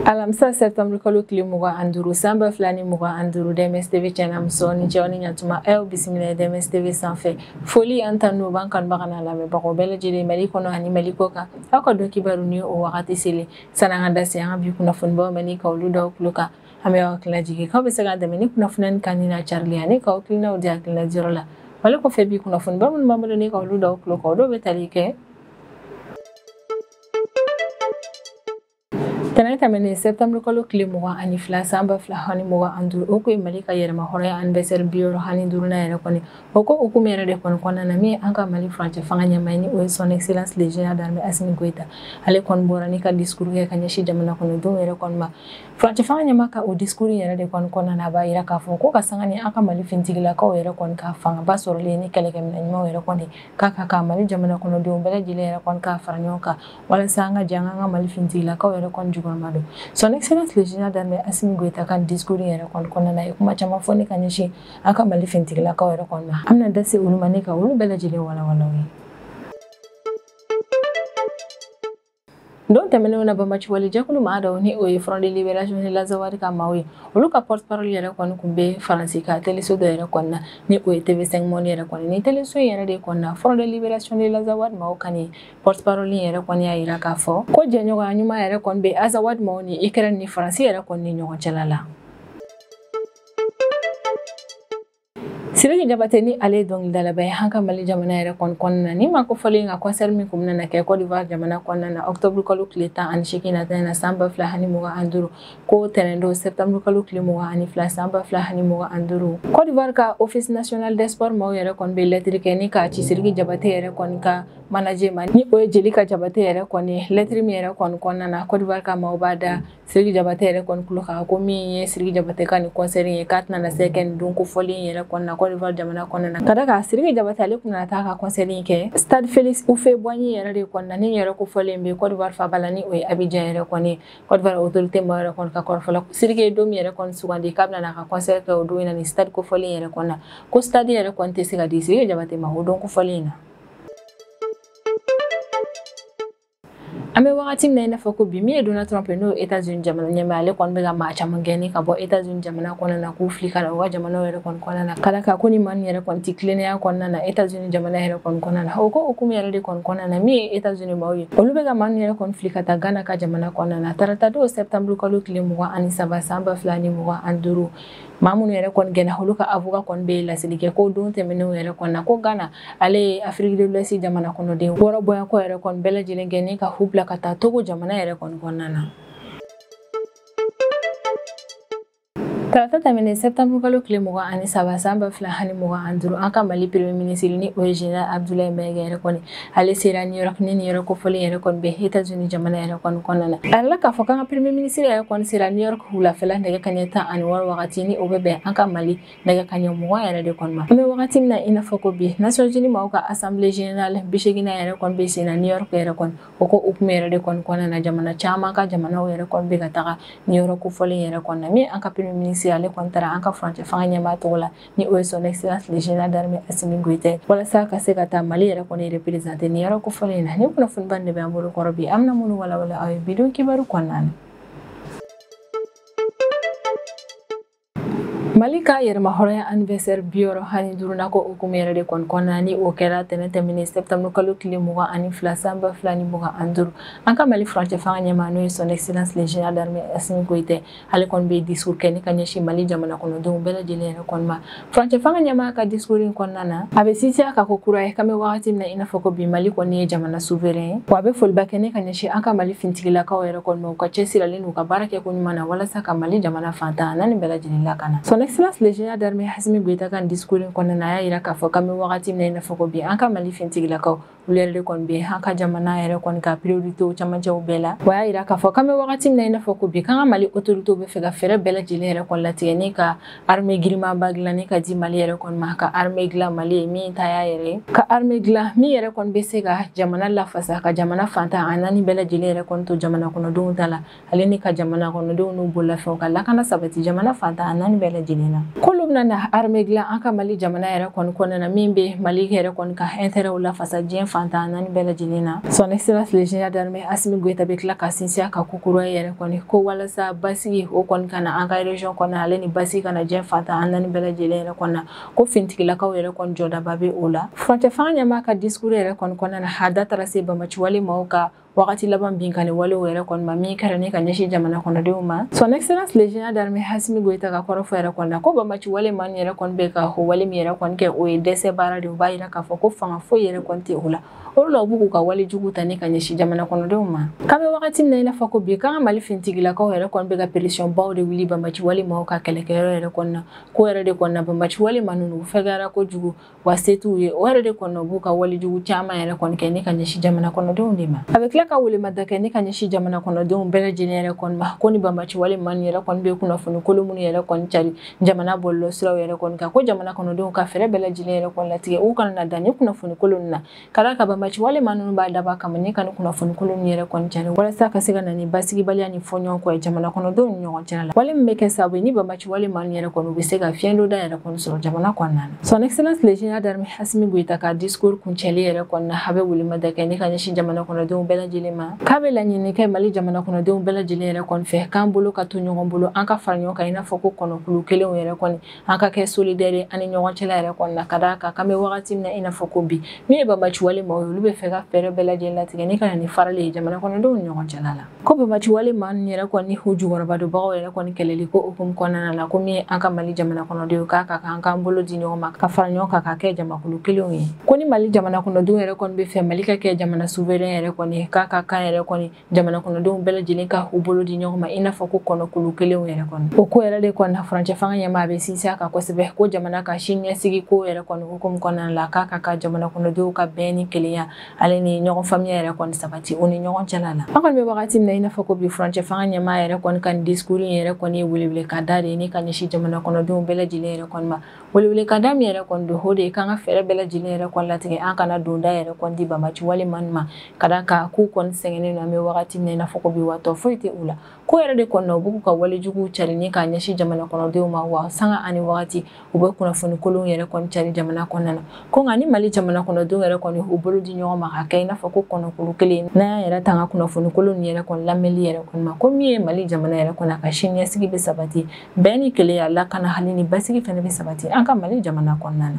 Alamisa septembre kalo tile 25 san 2025 DMS TV cɛna muso ni cɛw ni ɲatuma aw bisimila DMS TV sanfɛ. Foli an tan n'o b'an kanubaga n'a lamɛnbagaw bɛɛ lajɛlen Mali kɔnɔ ani Mali kɔ kan. Aw ka dɔn kibaru ni o wagati selen san'an ka da se an ka bi kunnafonibaw ma ni ka olu d'aw tulo kan. An bɛ aw hakilina jigin k'aw bɛ se k'an dɛmɛ ni kunnafoniya kan ni n'a carili ani k'aw hakilinaw di hakilina diyɔrɔ la. Mali kɔfɛ bi kunnafoniba minnu b'an bolo ni ka olu d'aw tulo kan, o dɔw bɛ tali kɛ tɛnɛn tɛmɛnen septembre kalo tile 22 san 2025, o kun ye Mali ka yɛrɛma hɔrɔnya anniversaire 65nan yɛrɛ kɔni. O ko hukumu yɛrɛ de kɔni kɔnɔna na, min an ka Mali furancɛ fanga ɲɛmaa ye ni o ye son excellence le général d'armée Assimi Goïta, ale kɔni bɔra ni ka discours kɛ ka ɲɛsin jamana kɔnɔdenw yɛrɛ kɔni ma. Furancɛ fanga ɲɛmaa ka o discours yɛrɛ de kɔni kɔnɔna na, a b'a yira k'a fɔ ko ka sanga ni an ka Mali finitigilakaw yɛrɛ kɔni ka fangaba sɔrɔlen ni kɛlɛkɛminɛn ɲumanw yɛrɛ kɔni k'a ka ka Mali jamana kɔnɔdenw bɛɛ lajɛlen yɛrɛ kɔni k'a fara ɲɔgɔn kan walasa an ka jɛ an ka Mali finitigilakaw yɛrɛ kɔni jukɔrɔma don. Son excellence le général d'armée Assimi Goïta ka discours yɛrɛ kɔni kɔnɔna na, ye kuma caman fɔ ne ka ɲɛsin an ka Mali finitigilakaw yɛrɛ kɔni ma. An bɛna da se olu ma ne ka olu bɛɛ lajɛlen walawala aw ye. Don tɛmɛnenw na, banbaanciwale jɛkulu maa dɔw ni o ye Front de Libération de l'Azawad ka maaw ye, olu ka porte parole yɛrɛ kɔni kun bɛ Faransi ka teleso dɔ yɛrɛ kɔni na ni o ye TV5 Monde yɛrɛ kɔni. Ni teleso yɛrɛ de kɔni na, Front de Libération de l'Azawad maaw kan ni porte parole yɛrɛ kɔni y'a yira k'a fɔ ko jɛɲɔgɔnya ɲuman yɛrɛ kɔni bɛ Azawad maaw ni Ukraine ni Faransi yɛrɛ kɔni ni ɲɔgɔn cɛla la. Sidiki Diabaté ni ale ye dɔnkilidalaba ye an ka Mali jamana yɛrɛ kɔni kɔnɔna na, ni maa ko fɔlen ka concert min kun bɛna kɛ Côte d'Ivoire jamana kɔnɔna na octobre kalo tile 18 nata in na san 2025, ko tɛnɛn don septembre kalo tile 22 san 2025, Côte d'Ivoire ka Office national des sports maaw yɛrɛ kɔni bɛ lɛtiri kɛ ni k'a ci Sidiki Diabaté yɛrɛ kɔni ka manager ma ni o ye Jelika Diabaté yɛrɛ kɔni. Lɛtiri min yɛrɛ kɔni kɔnɔna na, Côte d'Ivoire ka maaw b'a da Sidiki Diabaté yɛrɛ kɔni tulo kan ko min ye Sidiki Diabaté ka nin concert ye k'a tɛna se kɛ nin don kofɔlen yɛrɛ kɔnɔna na Côte d'Ivoire jamana kɔnɔna na. Ka d'a kan Sidiki Diabaté ale kun nana taa ka concert in kɛ Stade Félix Houphouët-Boigny yɛrɛ de kɔnɔna, ni yɛrɛ kofɔlen bɛ Côte d'Ivoire faaba la ni o ye Abidjan yɛrɛ kɔni. Côte d'Ivoire autorité maaw yɛrɛ kɔni ka kɔrɔfɔ la, Sidiki ye don min yɛrɛ kɔni sugandi k'a bɛna n'a ka concert kɛ o don in na ni stade kofɔlen yɛrɛ kɔnɔna, ko stade yɛrɛ kɔni tɛ se ka di Sidiki Diabaté ma o don kofɔlen in na. An bɛ wagati min na i n'a fɔ ko bi, min ye Donald Trump ye n'o ye États-Unis jamana ɲɛmaa, ale kɔni bɛ ka maa caman gɛn ka bɔ États-Unis jamana kɔnɔna na k'u fili ka na u ka jamanaw yɛrɛ kɔni kɔnɔna na, ka d'a kan ko ni maa min yɛrɛ kɔni ti tilennenya kɔnɔna na États-Unis jamana yɛrɛ kɔni kɔnɔna na. O ko hukumu yɛrɛ de kɔni kɔnɔna na, min ye États-Unis maaw ye, olu bɛ ka maa min yɛrɛ kɔni fili ka taa Ghana ka jamana kɔnɔna na tarata don septembre kalo tile 23 san 2025. Maa minnu yɛrɛ kɔni gɛnna, olu ka avocat kɔni bɛ laseli kɛ ko don tɛmɛnenw yɛrɛ kɔni na ko Ghana ale ye Afrique de l'Ouest jamana kɔnɔden wɔɔrɔ bɔɲɔgɔnko yɛrɛ kɔni bɛɛ lajɛlen gɛnni ka hu bila ka taa Togo jamana yɛrɛ kɔni kɔnɔna na. Tarata tɛmɛnen septembre kalo tile 23 san 2025, an ka Mali premier ministre ni o ye général Abdoulaye Maïga yɛrɛ kɔni, ale sera New York ni nin yɔrɔ kofɔlen yɛrɛ kɔni bɛ États-Unis jamana yɛrɛ kɔni kɔnɔna na. A yirala k'a fɔ k'an ka premier ministre yɛrɛ kɔni sera New York wulafɛla nɛgɛ kanɲɛ 16 wagati ni o bɛ bɛn an ka Mali nɛgɛ kanɲɛ 20 yɛrɛ de kɔni ma. An bɛ wagati min na i n'a fɔ ko bi, Nations Unies maaw ka assemblée générale 80 yɛrɛ kɔni bɛ sen na New York yɛrɛ kɔni. O ko hukumu yɛrɛ de kɔni kɔnɔna na, jamana caman ka jamanaw yɛrɛ kɔni bɛ ka taga nin yɔrɔ kofɔlen yɛrɛ kɔni na. Min an ka premier ministre ale kɔni taara an ka furancɛ fanga ɲɛmaa tɔgɔ la ni o ye son excellence le général d'armée Assimi Goïta, walasa ka se ka taa Mali yɛrɛ kɔni représenter nin yɔrɔ kofɔlen in na. Ni kunnafoniba de bɛ an bolo kɔrɔ bi, an bɛna minnu walawala aw ye bi don kibaru kɔnɔna na. Mali ka yɛrɛma hɔrɔnya anniversaire 65nan ko hukumu yɛrɛ de kɔni kɔnɔna ni o kɛra tɛnɛn tɛmɛnen septembre kalo tile 22 san 2025, an ka Mali furancɛ fanga ɲɛmaa n'o ye son excellence le général d'armée Assimi Goïta, ale kɔni bɛ discours kɛ ni ka ɲɛsin Mali jamana kɔnɔdenw bɛɛ lajɛlen yɛrɛ kɔni ma. Furancɛ fanga ɲɛmaa ka discours in kɔnɔna na, a bɛ sinsin a kan ko kura ye k'an bɛ wagati min na i n'a fɔ ko bi Mali kɔni ye jamana souverain ye, wa a bɛ foliba kɛ ni ka ɲɛsin an ka Mali finitigilakaw yɛrɛ kɔni ma, u ka cɛsirilen n'u ka baara kɛ ko ɲuman na walasa ka Mali jamana fantan naani bɛɛ lajɛlen lakana. Son excellence le général d'armée Assimi Goïta ka discours in kɔnɔna na, a y'a yira k'a fɔ k'an bɛ wagati min na i n'a fɔ ko bi an ka Mali finitigilakaw olu yɛrɛ de kɔni bɛ an ka jamana yɛrɛ kɔni ka priorité camancɛw bɛɛ la. Wa a y'a yira k'a fɔ k'an bɛ wagati min na i n'a fɔ ko bi k'an ka Mali autorité bɛ fɛ ka fɛɛrɛ bɛɛ lajɛlen yɛrɛ kɔni latigɛ ni ka armée girinmanba dilan ni ka di Mali yɛrɛ kɔni ma, ka armée dilan Mali ye min ta y'a yɛrɛ ye, ka armée dilan min yɛrɛ kɔni bɛ se ka jamana lafasa, ka jamana fantan a naani bɛɛ lajɛlen yɛrɛ kɔni to jamana kɔnɔdenw ta la, ale ni ka jamana kɔnɔdenw n'u bololafɛnw ka lakana sabati jamana fantan a naani bɛɛ lajɛlen na. K'olu bɛna na armée dilan an ka Mali jamana yɛrɛ kɔni kɔnɔna na min bɛ Mali yɛrɛ kɔni ka intérêt lafasa diɲɛ fantan naani bɛɛ lajɛlen na. Son Excellence le général d'armée Assimi Goïta bɛ tila ka sinsin a ka ko kura yɛrɛ kɔni ko walasa basigi o kɔni ka na an ka région kɔnɔ, ale ni basigi ka na diɲɛ fantan naani bɛɛ lajɛlen yɛrɛ kɔnɔ na, ko finitigilakaw yɛrɛ kɔni jɔdaba bɛ o la. Furancɛ fanga ɲɛmaa ka discours yɛrɛ kɔni kɔnɔna na, a da taara se bamaciwale maaw ka wagati laban binkani walew yɛrɛ kɔni ma min kɛra ni ka ɲɛsin jamana kɔnɔdenw ma. Son Excellence le général d'armée Assimi Goïta ka kɔrɔfɔ yɛrɛ kɔni na, ko bamaci wale maa yɛrɛ kɔni bɛ ka o wale min yɛrɛ kɔni kɛ, o ye dɛsɛ baara de ye. O b'a yira k'a fɔ ko fanga foyi yɛrɛ kɔni tɛ o la, o la u b'u k'u ka wale jugu ta ni ka ɲɛsin jamana kɔnɔdenw ma. K'an bɛ wagati min na i n'a fɔ ko bi, k'an ka Mali finitigilakaw yɛrɛ kɔni bɛ ka pression baw de wuli bamaci wale maaw ka kɛlɛkɛyɔrɔ yɛrɛ kɔni na. Ko yɛrɛ de kɔni na, bamaci wale maa ninnu u fɛgɛyara kojugu, wa se t'u ye. O yɛrɛ de kɔni u b'u ka wale jugu caman yɛrɛ kɔni kɛ ni ka ɲɛsin jamana kɔnɔdenw de ma. A bɛ tila ka welemada kɛ ni ka ɲɛsin jamana kɔnɔdenw bɛɛ lajɛlen yɛrɛ kɔni ma, ko ni bamaci wale maa ninnu yɛrɛ kɔni bɛ kunnafoni kolon minnu yɛrɛ kɔni cari jamana bɔlɔlɔsiraw yɛrɛ kɔni kan, ko jamana kɔnɔdenw ka fɛɛrɛ bɛɛ lajɛlen yɛrɛ kɔni latigɛ u kana na dan ni kunnafoni kolon na, ka d'a kan bamaci wale maa ninnu b'a dabɔ a kama ni ka ni kunnafoni kolon yɛrɛ kɔni cari walasa ka se ka na ni basigibaliya ni fɔɲɔgɔnkɔ ye jamana kɔnɔdenw ni ɲɔgɔn cɛla la, wale min bɛ kɛ sababu ye ni bamaci wale maa ninnu yɛrɛ kɔni u bɛ se ka fiɲɛ donda yɛrɛ kɔni sɔrɔ jamana kɔnɔna na. Son Excellence le général d'armée Assimi Goïta ka discours kuncɛli yɛrɛ kɔni na, a bɛ welemada kɛ ni ka ɲɛsin jamana kɔnɔdenw bɛɛ lajɛlen ma, k'a bɛ laɲini kɛ Mali jamana kɔnɔdenw bɛɛ lajɛlen yɛrɛ kɔni fɛ, k'an bolo ka to ɲɔgɔn bolo, an ka fara ɲɔgɔn kan i n'a fɔ ko kɔnɔkulu kelenw yɛrɛ kɔni, an ka kɛ solidaire an ni ɲɔgɔn cɛla yɛrɛ kɔni na, ka d'a kan k'an bɛ wagati min na i n'a fɔ ko bi, min ye bamaci wale maaw ye, olu bɛ fɛ ka fɛɛrɛ bɛɛ lajɛlen latigɛ ni ka na ni farali ye jamana kɔnɔdenw ni ɲɔgɔn cɛla la. Ko bamaci wale maa ninnu yɛrɛ kɔni u jukɔrɔmadonbagaw yɛrɛ kɔni kɛlɛli ko hukumu kɔnɔna la, ko min ye an ka Mali jamana kɔnɔdenw k'a ka kan k'an bolo di ɲɔgɔn ma ka fara ɲɔgɔn kan ka kɛ jamakulu kelenw ye. Ko ni Mali jamana kɔnɔdenw yɛrɛ kɔni bɛ fɛ Mali ka kɛ jamana souverain yɛrɛ kɔni, k'a ka kan yɛrɛ kɔni jamana kɔnɔdenw bɛɛ lajɛlen ka u bolo di ɲɔgɔn ma i n'a fɔ ko kɔnɔkulu kelenw yɛrɛ kɔni. O ko yɛrɛ de kɔni na, furancɛ fanga ɲɛmaa bɛ sinsin a kan kosɛbɛ, ko jamana ka siniɲɛsigi ko yɛrɛ kɔni hukumu kɔnɔna la, k'a ka kan jamana kɔnɔdenw ka bɛn ni kelenya ale ni ɲɔgɔn faamuya yɛrɛ kɔni sabati u ni ɲɔgɔn cɛla la. An kɔni bɛ wagati min na i n'a fɔ ko bi, furancɛ fanga ɲɛmaa yɛrɛ kɔni ka nin discours in yɛrɛ kɔni ye welewelekada de ye ni ka ɲɛsin jamana kɔnɔdenw bɛɛ lajɛlen yɛrɛ kɔni ma. Welewelekada min yɛrɛ kɔni don, o de ye k'an ka fɛɛrɛ bɛɛ lajɛlen yɛrɛ kɔni latigɛ an kana donda yɛrɛ kɔni di bamaci wale maa ninnu ma, ka d'a kan k'u kɔni sɛgɛnnen don an bɛ wagati min na i n'a fɔ ko bi, watɔ foyi tɛ u la. Ko yɛrɛ de kɔni na, u b'u ka walejuguw cari ni k'a ɲɛsin jamana kɔnɔdenw ma, wa sanga ani wagati u bɛ kunnafoni kolonw yɛrɛ kɔni cari jamana kɔnɔna na. Ko nka ni Mali jamana kɔnɔdenw yɛrɛ kɔni u bolo di ɲɔgɔn ma ka kɛ i n'a fɔ ko kɔnɔkulu kelen, n'an y'an yɛrɛ tanga kunnafoni kolon yɛrɛ kɔni lamɛnli yɛrɛ kɔni ma, ko min ye Mali jamana yɛrɛ kɔni a ka siniɲɛsigi bɛ sabati, bɛn ni kelenya, lakana hali ni basigi fɛnɛ bɛ sabati an ka Mali jamana kɔnɔna na.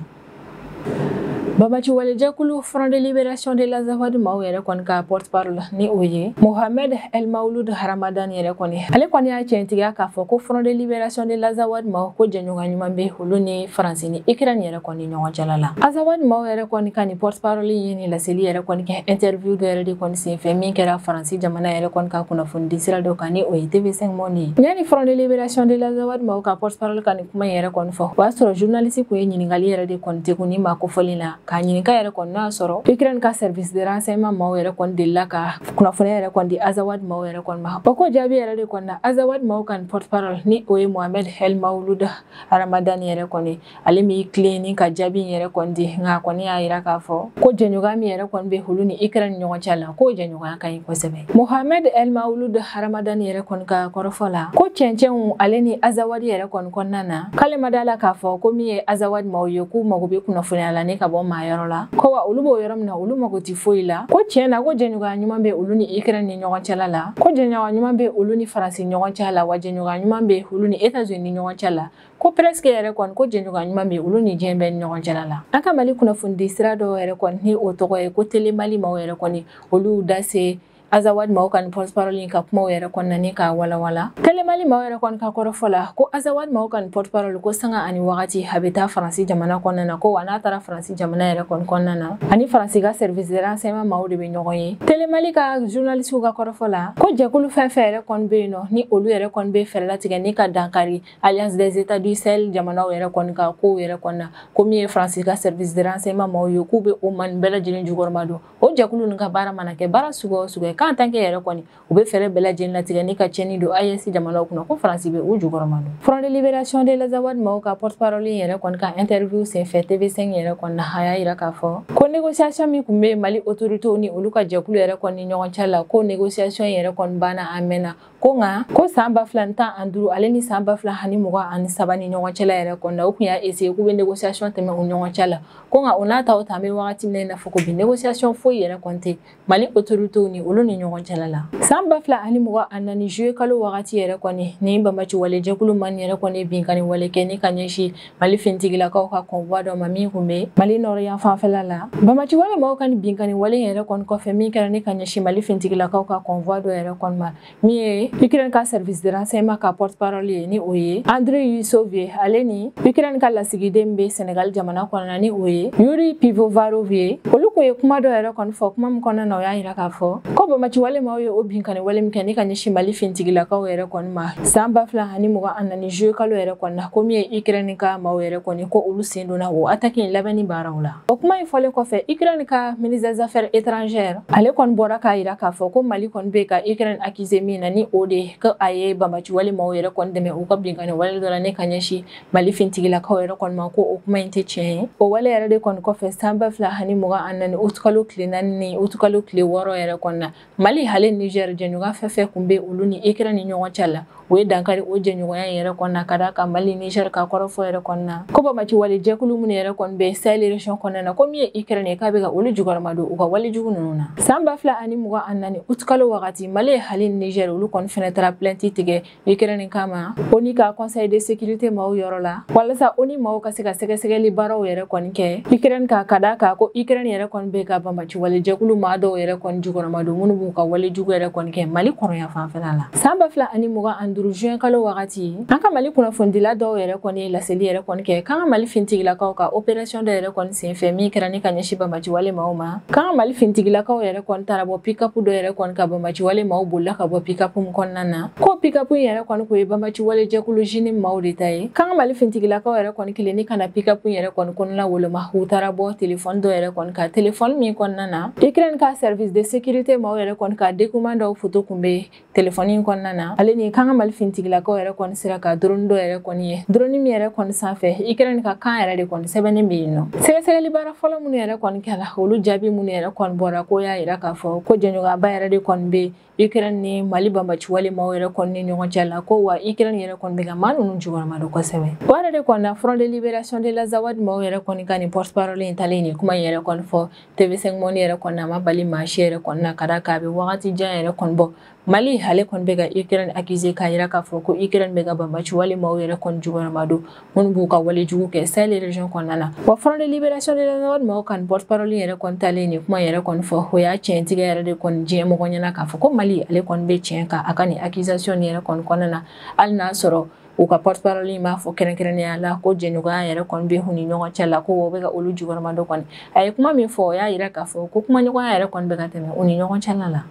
Bamaci walejɛkulu Front de Libération de l'Azawad maaw yɛrɛ kɔni ka porte-parole ni o ye Mohamed El Maouloud Ramadan yɛrɛ kɔni, ale kɔni y'a tiɲɛtigiya k'a fɔ ko Front de Libération de l'Azawad maaw ko jɛɲɔgɔnya ɲuman bɛ olu ni Faransi ni Ukraine yɛrɛ kɔni ɲɔgɔn cɛla la. Azawad maaw yɛrɛ kɔni ka nin porte-parole ye nin laseli yɛrɛ kɔni kɛ interview dɔ yɛrɛ de kɔni senfɛ min kɛra Faransi jamana yɛrɛ kɔni ka kunnafoni sira dɔ kan ni o ye TV5 Monde ye. Yanni Front de Libération de l'Azawad maaw ka porte-parole ka nin kuma in yɛrɛ kɔni fɔ, o y'a sɔrɔ journaliste kun ye ɲininkali yɛrɛ de kɔni tegun ni maa kofɔlen na, k'a ɲininka yɛrɛ kɔni n'a sɔrɔ Ukraine ka service de renseignement maaw yɛrɛ kɔni delila ka kunnafoniya yɛrɛ kɔni di Azawad maaw yɛrɛ kɔni ma. O ko jaabi yɛrɛ de kɔni na, Azawad maaw ka nin porte-parole ni o ye Mohamed El Maouloud Ramadan yɛrɛ kɔni, ale m'i tilen ni ka jaabi in yɛrɛ kɔni di, nka a kɔni y'a yira k'a fɔ ko jɛɲɔgɔnya min yɛrɛ kɔni bɛ olu ni Ukraine ɲɔgɔn cɛ la, k'o jɛɲɔgɔnya ka ɲi kosɛbɛ. Mohamed El Maouloud Ramadan yɛrɛ kɔni ka kɔrɔfɔ la, ko cɛncɛnw ale ni Azawad yɛrɛ kɔni kɔnɔna na, k'ale ma da la k'a fɔ ko min ye Azawad maaw ye k'u mago bɛ kunnafoniya la ni ka bɔ maa yɔrɔ la, ko wa olu b'o yɔrɔ min na olu mago tɛ foyi la, ko tiɲɛ na ko jɛɲɔgɔnya ɲuman bɛ olu ni Ukraine ni ɲɔgɔn cɛla la, ko jɛɲɔgɔnya ɲuman bɛ olu ni Faransi ɲɔgɔn cɛ la, wa jɛɲɔgɔnya ɲuman bɛ olu ni États-Unis ni ɲɔgɔn cɛ la, ko presque yɛrɛ kɔni ko jɛɲɔgɔnya ɲuman bɛ olu ni diɲɛ bɛɛ ni ɲɔgɔn cɛla la. An ka Mali kunnafonidi sira dɔw yɛrɛ kɔni ni o tɔgɔ ye ko Télé Mali maaw yɛrɛ kɔni, olu da se Azawad maaw ka nin porte-parole in ka kumaw yɛrɛ kɔnɔna ni k'a walawala. Télé Mali maaw yɛrɛ kɔni ka kɔrɔfɔ la, ko Azawad maaw ka nin porte-parole ko sanga ani wagati a bɛ taa Faransi jamana kɔnɔna na, ko wa n'a taara Faransi jamana yɛrɛ kɔni kɔnɔna na, ani Faransi ka service de renseignement maaw de bɛ ɲɔgɔn ye. Télé Mali ka journaliste ka kɔrɔfɔ la, ko jɛkulu fɛn fɛn yɛrɛ kɔni bɛ yen nɔ ni olu yɛrɛ kɔni bɛ fɛɛrɛ latigɛ ni ka dankari Alliance des États du Sahel jamanaw yɛrɛ kɔni ka kow yɛrɛ kɔni na, ko min ye Faransi ka service de renseignement maaw ye k'u bɛ o maa nin bɛɛ lajɛlen jukɔrɔma don. O jɛkulu ninnu ka baara mana kɛ baara sugu o sugu ye, k'en tant que yɛrɛ kɔni u bɛ fɛɛrɛ bɛɛ lajɛlen latigɛ ni ka tiɲɛni don AES jamanaw kunna, ko Faransi bɛ u jukɔrɔma don. Front de libération de l'Azawad maaw ka porte parole yɛrɛ kɔni ka interview senfɛ TV5 yɛrɛ kɔni na, a y'a yira k'a fɔ ko négociation min tun bɛ Mali autorités ni olu ka jɛkulu yɛrɛ kɔni ni ɲɔgɔn cɛ la, ko négociation yɛrɛ kɔni banna a mɛnna, ko nka ko san 2015 ale ni san 2023 ni ɲɔgɔn cɛla yɛrɛ kɔni na, u tun y'a essayer k'u bɛ négociation tɛmɛ u ɲɔgɔn cɛ la, ko nka o n'a ta o ta, an bɛ wagati min na i n'a fɔ ko bi, négociation foyi yɛrɛ kɔni tɛ Mali autorités ni olu ni ɲɔgɔn cɛla la. San 2024 juillet kalo wagati yɛrɛ kɔni, ni banbaci wale jɛkulu man yɛrɛ kɔni binkanni wale kɛ ni ka ɲɛsin Mali finitigilakaw ka convoi dɔ ma min tun bɛ Mali nord yan fanfɛla la. Banbaci wale maaw ka nin binkanni wale yɛrɛ kɔni kɔfɛ min kɛra ni ka ɲɛsin Mali finitigilakaw ka convoi dɔ yɛrɛ kɔni ma, min ye Ukraine ka service de renseignement ka porte parole ye, ni o ye Andriy Yusov ye, ale ni Ukraine ka lasigiden bɛ Senegal jamana kɔnɔna, ni o ye Yuri Pivovarov ye, olu kun ye kuma dɔ yɛrɛ kɔni fɔ. Kuma min kɔnɔna na, o y'a yira k'a fɔ ko banbaci wale maaw ye o binkanni wale min kɛ ni ka ɲɛsin Mali finitigilakaw yɛrɛ kɔni ma san 2024 juillet kalo yɛrɛ kɔni na, ko min ye Ukraine ka maaw yɛrɛ kɔni, ko olu sen donna o attaque in labɛnni baaraw la. O kuma in fɔlen kɔfɛ, Ukraine ka ministre des affaires étrangères ale kɔni bɔra k'a yira k'a fɔ ko Mali kɔni bɛ ka Ukraine accuser min na, ni o de ko a ye banbaci wale maaw yɛrɛ kɔni dɛmɛ u ka binkanni wale dɔ la ne ka ɲɛsin Mali finitigilakaw yɛrɛ kɔni ma, ko o kuma in tɛ tiɲɛ ye. O wale yɛrɛ de kɔni kɔfɛ, san 2024 août kalo tile 4 ni août kalo tile 6 yɛrɛ kɔni na, Mali ale Niger jɛɲɔgɔnya fɛn fɛn kun bɛ olu ni Ukraine ni ɲɔgɔn cɛ la, o ye dankari o jɛɲɔgɔnya in yɛrɛ kɔni na, ka d'a kan Mali Niger ka kɔrɔfɔ yɛrɛ kɔni na, ko banbaci wale jɛkulu minnu yɛrɛ kɔni bɛ Sahel région kɔnɔna na, ko min ye Ukraine ye, k'a bɛ ka olu jukɔrɔma don u ka wale jugu ninnu na. San 2024 août kalo wagati, Mali ale Niger olu kɔni fɛnɛ taara plainte tigɛ Ukraine kama ONU ka conseil de sécurité maaw yɔrɔ la, walasa ONU maaw ka se ka sɛgɛsɛgɛli baaraw yɛrɛ kɔni kɛ Ukraine ka, ka d'a kan ko Ukraine yɛrɛ kɔni bɛ ka banbaci wale jɛkulu maa dɔw yɛrɛ kɔni jukɔrɔma don minnu b'u ka wale jugu yɛrɛ kɔni kɛ Mali kɔrɔya fanfɛla la. San 2025 juin kalo wagati, an ka Mali kunnafonidila dɔw yɛrɛ kɔni ye laseli yɛrɛ kɔni kɛ k'an ka Mali finitigilakaw ka opération dɔ yɛrɛ kɔni senfɛ min kɛra ni ka ɲɛsin banbaci wale maaw ma, k'an ka Mali finitigilakaw yɛrɛ kɔni taara bɔ pick-up dɔ yɛrɛ kɔni ka banbaci wale maaw bolila ka bɔ pick-up min kɔnɔna na, ko pick-up in yɛrɛ kɔni kun ye banbaci wale jɛkulu JNIM maaw de ta ye. K'an ka Mali finitigilakaw yɛrɛ kɔni kelen ni ka na pick-up in yɛrɛ kɔni kɔnɔna woloma, u taara bɔ téléphone dɔ yɛrɛ kɔni kan, téléphone min kɔnɔna na Ukraine ka service de sécurité maaw yɛrɛ kɔni ka document dɔw photo kun bɛ téléphone in kɔnɔna na, ale ni k'an ka Mali finitigilakaw yɛrɛ kɔni sera ka drone dɔ yɛrɛ kɔni ye, drone min yɛrɛ kɔni sanfɛ Ukraine ka kan yɛrɛ de kɔni sɛbɛnnen bɛ yen nɔ. Sɛgɛsɛgɛli baara fɔlɔ minnu yɛrɛ kɔni kɛra, olu jaabi minnu yɛrɛ kɔni bɔra, ko y'a yira k'a fɔ ko jɛɲɔgɔnyaba yɛrɛ de kɔni bɛ Ukraine ni Mali banbaci wale maaw yɛrɛ kɔni ni ɲɔgɔn cɛ la, ko wa Ukraine yɛrɛ kɔni bɛ ka maa ninnu jukɔrɔma don kosɛbɛ. O yɛrɛ de kɔni na, Front de libération de l'Azawad maaw yɛrɛ kɔni ka nin porte parole in talen nin kuma in yɛrɛ kɔni fɔ TV5 Monde yɛrɛ kɔni, a ma bali maa si yɛrɛ kɔni na, ka d'a kan a bɛ wagati jan yɛrɛ kɔni bɔ Mali ale kɔni bɛ ka Ukraine accuser k'a yira k'a fɔ ko Ukraine bɛ ka banbaci wale maaw yɛrɛ kɔni jukɔrɔma don minnu b'u ka wale jugu kɛ Sahel région kɔnɔna na. Wa Front de libération de l'Azawad maaw ka nin porte parole yɛrɛ kɔni talen nin kuma yɛrɛ kɔni fɔ, o y'a tiɲɛtigɛ yɛrɛ de kɔni diɲɛ mɔgɔ ɲɛna k'a fɔ ko Mali ale kɔni bɛ tiɲɛ kan a ka nin accusation yɛrɛ kɔni kɔnɔna na, hali n'a sɔrɔ u ka porte parole in b'a fɔ kɛrɛnkɛrɛnnenya la ko jɛɲɔgɔnya yɛrɛ kɔni bɛ u ni ɲɔgɔn cɛ la, ko o bɛ ka olu jukɔrɔma don kɔni. A ye kuma min fɔ, o y'a yira k'a fɔ ko kumaɲɔgɔnya yɛrɛ kɔni bɛ ka tɛmɛ u ni ɲɔgɔn cɛla la.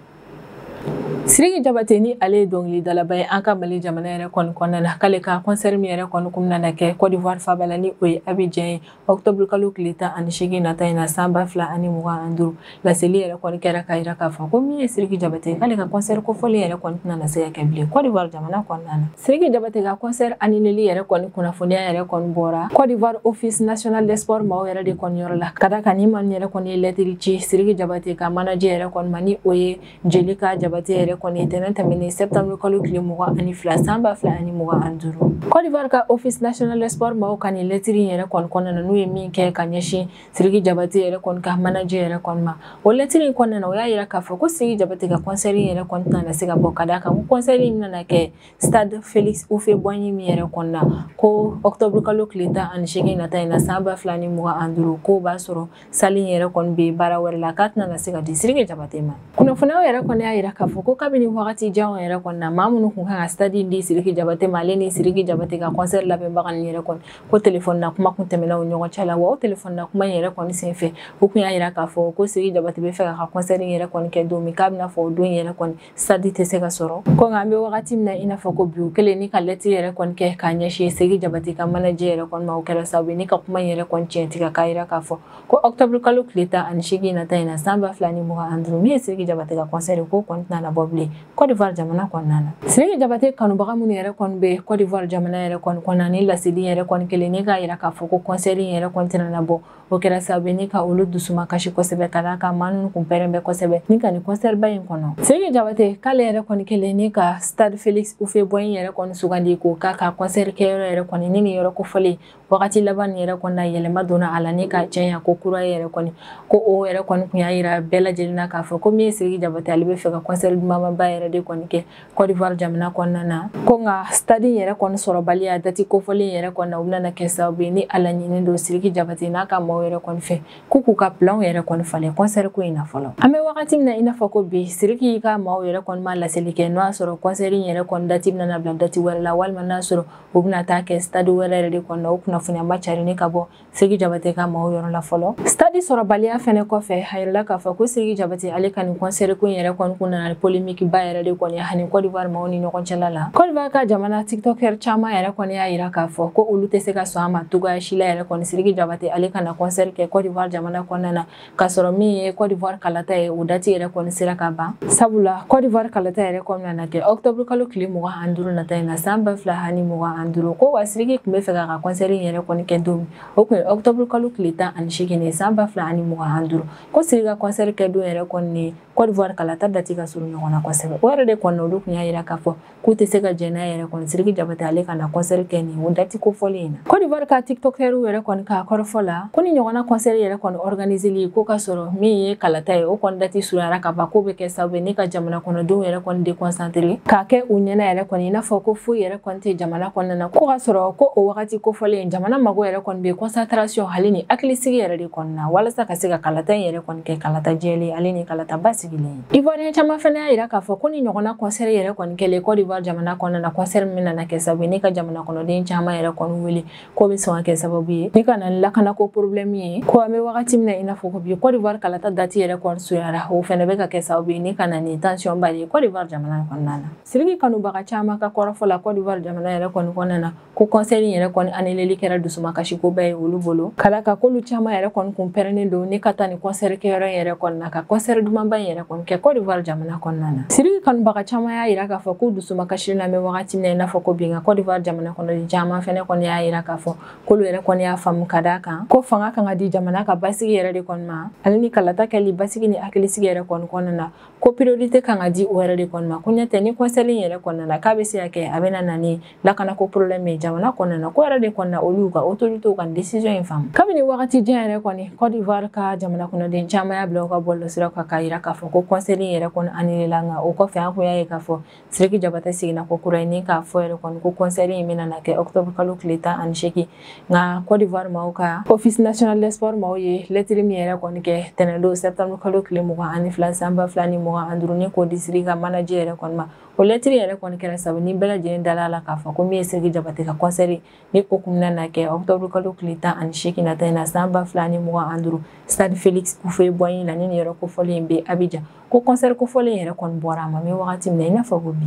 Sidiki Jabate, ni ale ye dɔnkilidalaba ye an ka Mali jamana yɛrɛ kɔni kɔnɔna na, k'ale ka concert min yɛrɛ kɔni kun nana kɛ Côte d'Ivoire faaba la, ni o ye Abidjan ye, octobre kalo tile 18 nata in na san 2025, laseli yɛrɛ kɔni kɛra k'a yira k'a fɔ ko min ye Sidiki Jabate, k'ale ka concert kofɔlen yɛrɛ kɔni tɛna na se ka kɛ bilen Côte d'Ivoire jamana kɔnɔna na. Sidiki Jabate ka concert annuleli yɛrɛ kɔni kunnafoniya yɛrɛ kɔni bɔra Côte d'Ivoire Office national des sports maaw yɛrɛ de kɔni yɔrɔ la, ka d'a kan ni maa yɛrɛ kɔni ye lettre ci Sidiki Jabate ka manager yɛrɛ kɔni ma, ni o ye Jelika Jabate yɛrɛ kɔni, tɛnɛn tɛmɛnen septembre kalo tile 22 san 2025. Côte d'Ivoire ka Office national des sports maaw ka nin lettre in yɛrɛ kɔni kɔnɔna na, n'u ye min kɛ ka ɲɛsin Sidiki Jabate yɛrɛ kɔni ka manager yɛrɛ kɔni ma, o lettre in kɔnɔna na, o y'a yira k'a fɔ ko Sidiki Jabate ka concert in yɛrɛ kɔni tɛna se ka bɔ, ka d'a kan ko concert in bɛna kɛ stade Félix Houphouët-Boigny min yɛrɛ kɔni na, ko octobre kalo tile 18 nata in na san 2025, k'o b'a sɔrɔ salle in yɛrɛ kɔni bɛ baara wɛrɛ la, k'a tɛna se ka di Sidiki Jabate ma. Kunnafoniyaw yɛrɛ kɔni y'a yira k'a fɔ ko kabini wagati janw yɛrɛ kɔni na maa minnu kun kan ka stade in di Sidiki Jabate ma, ale ni Sidiki Jabate ka concert labɛnbaga ninnu yɛrɛ kɔni, ko téléphone na kuma kun tɛmɛna u ɲɔgɔn cɛ la. Wa o téléphone na kuma in yɛrɛ kɔni senfɛ, u kun y'a yira k'a fɔ ko Sidiki Jabate bɛ fɛ k'a ka concert in yɛrɛ kɔni kɛ don min, k'a bɛna fɔ o don yɛrɛ kɔni stade tɛ se ka sɔrɔ. Ko nka an bɛ wagati min na i n'a fɔ ko bi, u kɛlen ni ka lettre yɛrɛ kɔni kɛ k'a ɲɛsin Sidiki Jabate ka manager yɛrɛ kɔni ma, o kɛra sababu ye ni ka kuma in yɛrɛ kɔni tiɲɛ tigɛ, k'a yira k'a fɔ ko octobre kalo tile 18 nata in na san 2025, min ye Sidiki Jabate ka concert ye, k'o kɔni tɛna bɔ bilen Côte d'Ivoire jamana kɔnɔna na. Sidiki Jabate kanubaga minnu yɛrɛ kɔni bɛ Côte d'Ivoire jamana yɛrɛ kɔni kɔnɔna, ni laseli yɛrɛ kɔni kelen ni k'a yira k'a fɔ ko concert in yɛrɛ kɔni tɛna bɔ, o kɛra sababu ye ni ka olu dusuma kasi kosɛbɛ, ka d'a kan maa ninnu kun pɛrɛn bɛ kosɛbɛ ni ka nin concert ba in kɔnɔ. Sidiki Jabate k'ale yɛrɛ kɔni kelen ni ka stade Félix Houphouët-Boigny yɛrɛ kɔni sugandi k'o k'a ka concert kɛyɔrɔ yɛrɛ kɔni, ni nin yɔrɔ kofɔlen wagati laban nin yɛrɛ kɔni na yɛlɛma donna a la ni ka cɛnya ko kura yɛrɛ kɔni, ko o yɛrɛ kɔni kun y'a yira bɛɛ lajɛlen na k'a fɔ ko min ye Sidiki Jabate, ale bɛ fɛ ka concert dumanba yɛrɛ de kɔni kɛ Côte d'Ivoire jamana kɔnɔna na. Ko nka stade in yɛrɛ kɔni sɔrɔbaliya date kofɔlen yɛrɛ kɔni na, o bɛna kɛ sababu ye ni a laɲini don Sidiki Jabate n'a ka maaw yɛrɛ kɔni fɛ k'u k'u ka plan yɛrɛ kɔni falen concert ko in na fɔlɔ. An bɛ wagati min na i n'a fɔ ko bi, Sidiki ka maaw yɛrɛ kɔni ma laseli kɛ n'o y'a sɔrɔ concert in yɛrɛ kɔni date bɛna bila date wɛrɛ la, walima n'a sɔrɔ u bɛna taa kɛ stade wɛrɛ yɛrɛ de kɔni na. O kunnafoniya ma cari ni ka bɔ Sidiki Jabate ka maaw yɔrɔ la fɔlɔ. Stade sɔrɔbaliya fɛnɛ kɔfɛ, a yirala k'a fɔ ko Sidiki Jabate ale ka nin concert ko in yɛrɛ kɔni kun nana polémique ba yɛrɛ de kɔni ani Côte d'Ivoire maaw ni ɲɔgɔn cɛla la. Côte d'Ivoire ka jamana tiktoker caman yɛrɛ kɔni y'a yira k'a fɔ ko olu tɛ se ka sɔn a ma cogoya si la yɛrɛ kɔni Sidiki Jabate ale ka na concert kɛ Côte d'Ivoire jamana kɔnɔna na, k'a sɔrɔ min ye Côte d'Ivoire kalata ye, o date yɛrɛ kɔni sera ka ban. Sabula Côte d'Ivoire kalata yɛrɛ kɔni nana kɛ octobre kalo tile 25 nata in na san 2025. Ko wa Sidiki tun bɛ fɛ k'a ka concert in yɛrɛ kɔni kɛ don min, o kun ye octobre kalo tile 18 san 2025. Ko Sidiki ka concert kɛ don yɛrɛ kɔni ni Côte d'Ivoire kalata date ka surun ɲɔgɔn na kosɛbɛ. O yɛrɛ de kɔni olu kun y'a yira k'a fɔ k'u tɛ se ka jɛn n'a yɛrɛ kɔni Sidiki Jabate ale ka na concert kɛ nin o date kofɔlen in na. Côte d'Ivoire ka tiktoker yɛrɛ kɔni k'a kɔrɔfɔ la ko ni ɲɔgɔnna concert yɛrɛ kɔni organiseli ko ka sɔrɔ min ye kalata ye, o kɔni date surunyara ka ban, k'o bɛ kɛ sababu ye ni ka jamana kɔnɔdenw yɛrɛ kɔni déconcentré k'a kɛ u ɲɛna yɛrɛ kɔni i n'a fɔ ko foyi yɛrɛ kɔni tɛ jamana kɔnɔna na, ko ka sɔrɔ ko o wagati kofɔlen jamana mago yɛrɛ kɔni bɛ concentration ale ni hakilisigi yɛrɛ de kɔni na, walasa ka se ka kalata in yɛrɛ kɔni kɛ kalata jɛlen ale ni kalata basigilen. Ivoirien caman fana y'a yira k'a fɔ ko ni ɲɔgɔnna concert yɛrɛ kɔni kɛlen Côte d'Ivoire jamana kɔnɔna na, concert min nana kɛ sababu ye ni ka jamana kɔnɔden caman yɛrɛ kɔni wele, k'o bɛ sɔn ka kɛ sababu ye ni ka na ni lakanako problème ye. Ko an bɛ wagati min na i n'a fɔ ko bi, Côte d'Ivoire kalata date yɛrɛ kɔni surunyara, o fana bɛ ka kɛ sababu ye ni ka na ni tension ba ye Côte d'Ivoire jamana kɔnɔna na. Sidiki kanubaga caman ka kɔrɔfɔ la Côte d'Ivoire jamana yɛrɛ kɔni kɔnɔna na, ko concert in yɛrɛ kɔni annuleli kɛra dusumakasi koba ye olu bolo, ka d'a kan k'olu caman yɛrɛ kɔni kun pɛrɛnnen don ni ka taa ni concert kɛyɔrɔ in yɛrɛ kɔni na, ka concert dumanba in yɛrɛ kɔni kɛ Côte d'Ivoire jamana kɔnɔna na. Sidiki kanubaga caman y'a yira k'a fɔ k'u dusumakasi na bɛ wagati min na i n'a fɔ ko bi, nka Côte d'Ivoire jamana kɔnɔden caman fɛnɛ kɔni y'a yira k'a fɔ k'olu yɛrɛ kɔni y'a faamu, ka d'a kan ko fanga kan ka di jamana ka basigi yɛrɛ de kɔni ma, ale ni kalata kɛli basigi ni hakilisigi yɛrɛ kɔni kɔnɔna na, ko priorité kan ka di o yɛrɛ de kɔni ma. Ko ɲɛ tɛ ni concert in yɛrɛ kɔnɔna na k'a bɛ se ka kɛ a bɛ na ni lakanako problème ye jamana kɔnɔna na, ko yɛrɛ de kɔnɔna olu ka autorité ka décision in faamu. Kabini wagati jan yɛrɛ kɔni, Côte d'Ivoire ka jamana kɔnɔden caman y'a bila u ka bɔlɔlɔsiraw kan k'a yira k'a fɔ ko concert in yɛrɛ kɔni annulé la. Nka o kɔfɛ an kun y'a ye k'a fɔ Sidiki Jabate seginna ko kura ye ni k'a fɔ yɛrɛ kɔni ko concert in bɛna na kɛ octobre kalo tile 18. Nka Côte d'Ivoire maaw ka Office national des sports maaw ye lettre min yɛrɛ kɔni kɛ tɛnɛndon septembre kalo tile 22 san 2025 ni k'o di Sidiki ka manager yɛrɛ kɔni ma, o lettre yɛrɛ kɔni kɛra sababu ni bɛɛ lajɛlen dala la k'a fɔ ko min ye Sidiki Jabate ka concert ni o kun bɛna na kɛ octobre kalo tile 18 nata in na san 2025 stade Félix Houphouët-Boigny la, ni nin yɔrɔ kofɔlen in bɛ Abidjan, ko concert kofɔlen yɛrɛ kɔni bɔra a ma bɛ wagati min na i n'a fɔ ko bi.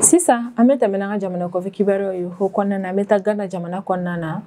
Sisan an bɛ tɛmɛ n'an ka jamana kɔfɛ kibaruyaw ye. O kɔnɔna na, an bɛ taa Ghana jamana kɔnɔna na.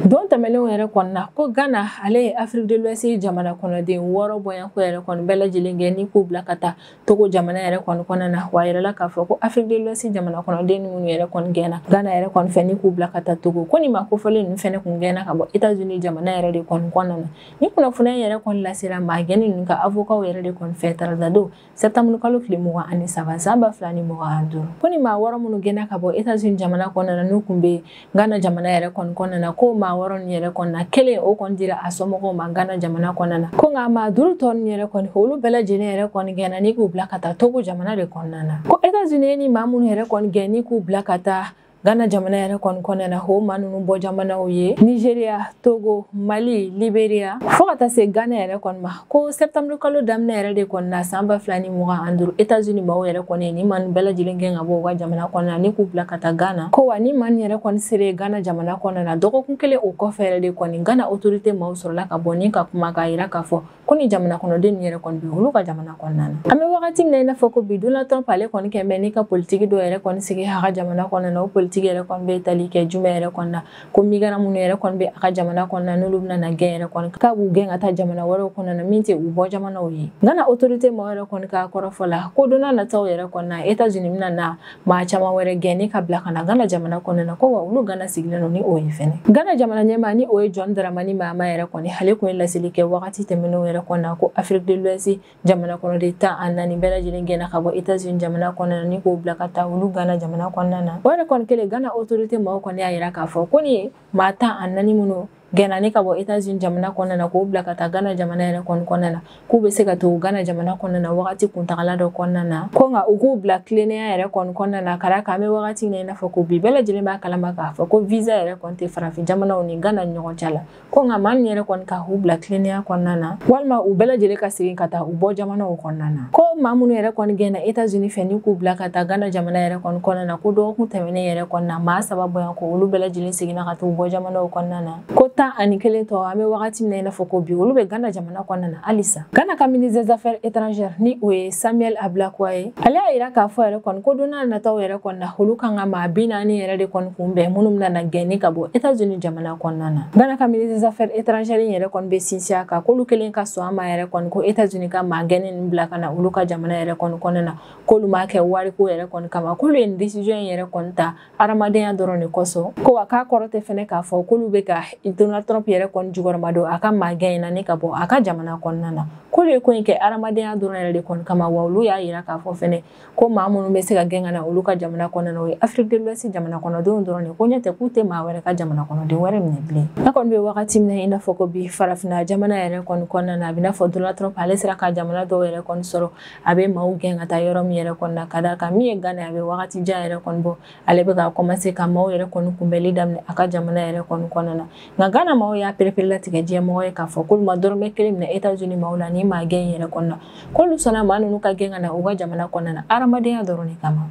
Don tɛmɛnlenw yɛrɛ kɔni na, ko Ghana ale ye Afrique de l'Ouest jamana kɔnɔden 6 bɔyanko yɛrɛ kɔni bɛɛ lajɛlen kɛ ni k'u bila ka taa Togo jamana yɛrɛ kɔni kɔnɔna na. Wa a yirala k'a fɔ ko Afrique de l'Ouest jamana kɔnɔden minnu yɛrɛ kɔni gɛnna Ghana yɛrɛ kɔni fɛ ni k'u bila ka taa Togo, ko nin maa kofɔlen ninnu fɛnɛ kun gɛnna ka bɔ États-Unis jamana yɛrɛ de kɔni kɔnɔna na. Ni kunnafoniya yɛrɛ kɔni lasera maa gɛnni ninnu ka avocat yɛrɛ de kɔni fɛ tarata don septembre kalo tile 23 san 2025. Ko nin maa 6 minnu gɛnna ka bɔ États-Unis jamana kɔnɔna na n'u kun bɛ Ghana jamana yɛrɛ kɔni kɔnɔna na, ko maa 6 nin yɛrɛ kɔni na, kelen o kɔni dira a somɔgɔw ma Ghana jamana kɔnɔna na. Ko nka maa 5 tɔ ninnu yɛrɛ kɔni, olu bɛɛ lajɛlen yɛrɛ kɔni gɛnna ni k'u bila ka taa Togo jamana de kɔnɔna na. Ko États-Unis ni maa minnu yɛrɛ kɔni gɛn ni k'u bila ka taa Ghana jamana yɛrɛ kɔni kɔnɔna na, o maa ninnu bɔ jamanaw ye Nigeria, Togo, Mali, Liberia fo ka taa se Ghana yɛrɛ kɔni ma. Ko septembre kalo daminɛ yɛrɛ de kɔni na san 2025, États-Unis maaw yɛrɛ kɔni ni maa ninnu bɛɛ lajɛlen gɛn ka bɔ u ka jamana kɔnɔna na ni k'u bila ka taa Ghana. Ko wa ni maa ninnu yɛrɛ kɔni sera Ghana jamana kɔnɔna na, dɔgɔkun kelen o kɔfɛ yɛrɛ de kɔni, Ghana autorité maaw sɔrɔla ka bɔ ni ka kuma k'a yira k'a fɔ ko ni jamana kɔnɔden ninnu yɛrɛ kɔni bɛ olu ka jamana kɔnɔna na. An bɛ wagati min na i n'a fɔ ko bi, Donald Trump ale kɔni kɛn bɛ n'i ka politiki dɔw yɛrɛ kɔni sigi a ka jamana kɔnɔna na. O politiki yɛrɛ kɔni bɛ tali kɛ jumɛn yɛrɛ kɔni na? Ko migrant minnu yɛrɛ kɔni bɛ a ka jamana kɔnɔna na, n'olu bɛna na gɛn yɛrɛ kɔni, k'a b'u gɛn ka taa jamana wɛrɛw kɔnɔna na min tɛ u bɔ jamanaw ye. Ghana autorité maaw yɛrɛ kɔni ka kɔrɔfɔ la, ko don n'a nataw yɛrɛ kɔni na, États-Unis bɛna na maa caman wɛrɛ gɛn ni ka bila ka na Ghana jamana kɔnɔna na. Ko wa olu Ghana sigilen don ni o ye fɛnɛ. Ghana jamana ɲɛmaa, ni o ye John Dramani Mahama yɛrɛ kɔni, ale kun ye laseli kɛ wagati tɛmɛnenw yɛrɛ kɔnɔna na ko Afrique de l'Ouest jamana kɔnɔden 14 bɛɛ lajɛlen gɛnna ka bɔ États-Unis jamana kɔnɔna na ni k'o bila ka taa olu Ghana jamana kɔnɔna na. O yɛrɛ kɔni kɛlen, Ghana autorité maaw kɔni y'a yira k'a fɔ ko ni maa 14 minnu gɛnna ni ka bɔ États-Unis jamana kɔnɔna na k'o bila ka taa Ghana jamana yɛrɛ kɔni kɔnɔna na, k'u bɛ se ka to Ghana jamana kɔnɔna na wagati kuntagala dɔ kɔnɔna na, ko nka u k'u bila tilennenya yɛrɛ kɔni kɔnɔna na. Ka d'a kan, an bɛ wagati min na i n'a fɔ ko bi, bɛɛ lajɛlen b'a kalama k'a fɔ ko visa yɛrɛ kɔni tɛ farafin jamanaw ni Ghana ni ɲɔgɔn cɛ la. Ko nka maa ninnu yɛrɛ kɔni ka u bila tilennenya kɔnɔna na, walima u bɛɛ lajɛlen ka segin ka taa u bɔ jamanaw kɔnɔna na. Ko maa minnu yɛrɛ kɔni gɛnna États-Unis fɛ ni k'u bila ka taa Ghana jamana yɛrɛ kɔni kɔnɔna na, ko dɔgɔkun tɛmɛnen yɛrɛ kɔnɔna na, maa 3 bɔyan ko olu bɛɛ lajɛlen seginna ka taa u bɔ jamanaw kɔnɔna na. Ko 11 tɔ, an bɛ wagati min na i n'a fɔ ko bi, olu bɛ Ghana jamana kɔnɔna na halisa. Ghana ka ministre des Affaires étrangères, ni o ye Samuel Ablakwa ye, ale y'a yira k'a fɔ yɛrɛ kɔni ko don n'a nataw yɛrɛ kɔni na, olu kan ka maa 40 yɛrɛ de kɔni kunbɛn minnu bɛna na gɛnni ka bɔ États-Unis jamana kɔnɔna na. Ghana ka ministre des Affaires étrangères yɛrɛ kɔni bɛ sinsin a kan k'olu kelen ka sɔn a ma yɛrɛ kɔni ko États-Unis ka maa gɛnni ninnu bila ka na olu ka jamana yɛrɛ kɔni kɔnɔna na, k'olu m'a kɛ wariko yɛrɛ kɔni kama, k'olu ye nin décision in yɛrɛ kɔni ta hadamadenya dɔrɔn de kosɔn. Ko wa k'a kɔrɔ tɛ fɛnɛ k'a fɔ k'olu bɛ ka Donald Trump yɛrɛ kɔni jukɔrɔma don a ka maa gɛn in na ni ka bɔ a ka jamana kɔnɔna na, k'olu ye ko in kɛ hadamadenya dɔrɔn yɛrɛ de kɔni kama. Wa olu y'a yira k'a fɔ fɛnɛ ko maa minnu bɛ se ka gɛn ka na olu ka jamana kɔnɔna na, o ye Afrique de l'Ouest jamana kɔnɔdenw dɔrɔn de ko, ɲɛ tɛ k'u tɛ maa wɛrɛ ka jamana kɔnɔden wɛrɛ minɛ bilen. An kɔni bɛ wagati min na i n'a fɔ ko bi, farafinna jamana yɛrɛ kɔni kɔnɔna na, a bɛ n'a fɔ Donald Trump ale sera ka jamana dɔw yɛrɛ kɔni sɔrɔ a bɛ maaw gɛn ka taa yɔrɔ min yɛrɛ kɔni na. Ka d'a kan, min ye Ghana, a bɛ wagati jan yɛrɛ kɔni bɔ, ale bɛ ka commencer ka maaw yɛrɛ kɔni kunbɛnli daminɛ a ka jamana yɛrɛ kɔni kɔnɔna na. Nka Ghana maaw y'a pereperelatigɛ diɲɛmɔgɔ ye k'a fɔ k'olu ma dɔrɔmɛ kelen minɛ États-Unis maaw la ni maa gɛn yɛrɛ kɔnɔna na, k'olu sɔnna maa ninnu ka gɛn ka na u ka jamana kɔnɔna na hadamadenya dɔrɔn de kama.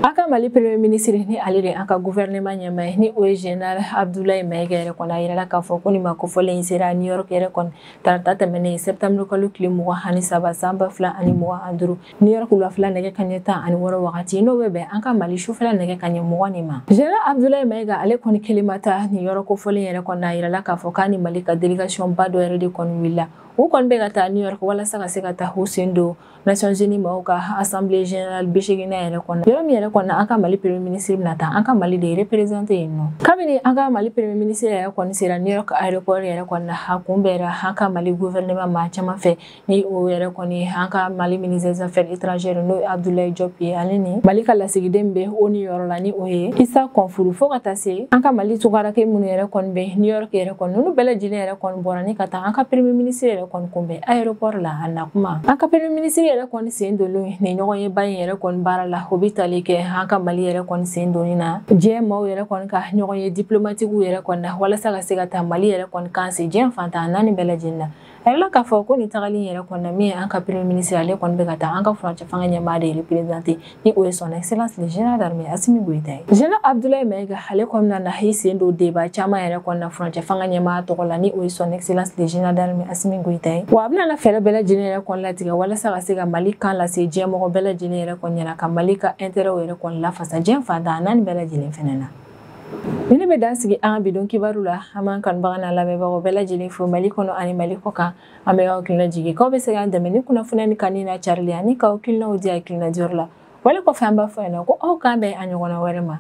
A ka Mali premier ministre, ni ale de an ka gouvernement ɲɛmaa ye, ni o ye général Abdoulaye Maïga yɛrɛ kɔni, a yirala k'a fɔ ko nin ma kofɔlen in sera New York yɛrɛ kɔni tarata tɛmɛnen, septembre kalo tile 23 san 2025, New York wulafɛla nɛgɛ kanɲɛ 16 wagati, n'o bɛ bɛn an ka Mali sufɛla nɛgɛ kanɲɛ 20 de ma. Général Abdoulaye Maïga ale kɔni kelen ma taa nin yɔrɔ kofɔlen yɛrɛ kɔni, a yirala k'a fɔ k'a ni Mali ka délégation ba dɔ yɛrɛ de kɔni wulila. U kɔni bɛ ka taa New York walasa ka se ka taa u sen don Nations Unies maaw ka assemblée générale 80nan yɛrɛ kɔnɔ, yɔrɔ min yɛrɛ kɔnɔ an ka Mali premier ministre bɛna taa an ka Mali de représenter yen nɔ. Kabini an ka Mali premier ministre yɛrɛ kɔni sera New York aéroport yɛrɛ kɔni na, a kunbɛnra an ka Mali gouvernement maa caman fɛ, ni o yɛrɛ kɔni an ka Mali ministre des Affaires étrangères, n'o ye Abdoulaye Diop ye, ale ni Mali ka lasigiden bɛ ONU yɔrɔ la, ni o ye Issa Konfourou, fo ka taa se an ka Mali tunkarakɛ minnu yɛrɛ kɔni bɛ New York yɛrɛ kɔni, ninnu bɛɛ lajɛlen yɛrɛ kɔni bɔra ni ka taa an ka premier ministre yɛrɛ kɔni kunbɛn aéroport la a na kuma. An ka premier ministre yɛrɛ kɔni sen donnen nin ɲɔgɔn ye ba in yɛrɛ kɔni baara la, o bɛ tali kɛ an ka Mali yɛrɛ kɔni sen donni na diɲɛ maaw yɛrɛ kɔni ka ɲɔgɔn ye diplomatiques yɛrɛ kɔni na, walasa ka se ka taa Mali yɛrɛ kɔni kan se diɲɛ fantan naani bɛɛ lajɛlen na. A yirala k'a fɔ ko nin tagali in yɛrɛ kɔni na, min ye an ka premier ministre, ale kɔni bɛ ka taa an ka furancɛ fanga ɲɛmaa de représenter, ni o ye son excellence le général d'armée Assimi Goïta ye. Général Abdoulaye Maïga ale kɔni na i sen don débat caman yɛrɛ kɔni na furancɛ fanga ɲɛmaa tɔgɔ la, ni o ye son excellence le général d'armée Assimi Goïta ye. Wa a bɛna na fɛɛrɛ bɛɛ lajɛlen yɛrɛ kɔni latigɛ walasa ka se ka Mali kan lase diɲɛ mɔgɔ bɛɛ lajɛlen yɛrɛ kɔni ɲɛna, ka Mali ka intérêt yɛrɛ kɔni lafasa diɲɛ fantan naani bɛɛ lajɛlen fɛnɛ na. Ni ne bɛ dan sigi an ka bidon kibaru la, an b'an kanubaga n'a lamɛnbagaw bɛɛ lajɛlen fo Mali kɔnɔ ani Mali kɔ kan. An bɛ aw hakilina jigin k'aw bɛ se k'an dɛmɛ ni kunnafoniya ni kanu n'a carili ani k'aw hakilinaw di hakilina jɔyɔrɔ la. Wale kɔfɛ, an b'a fɔ ɲɛna ko aw k'an bɛn a ɲɔgɔnna wɛrɛ ma.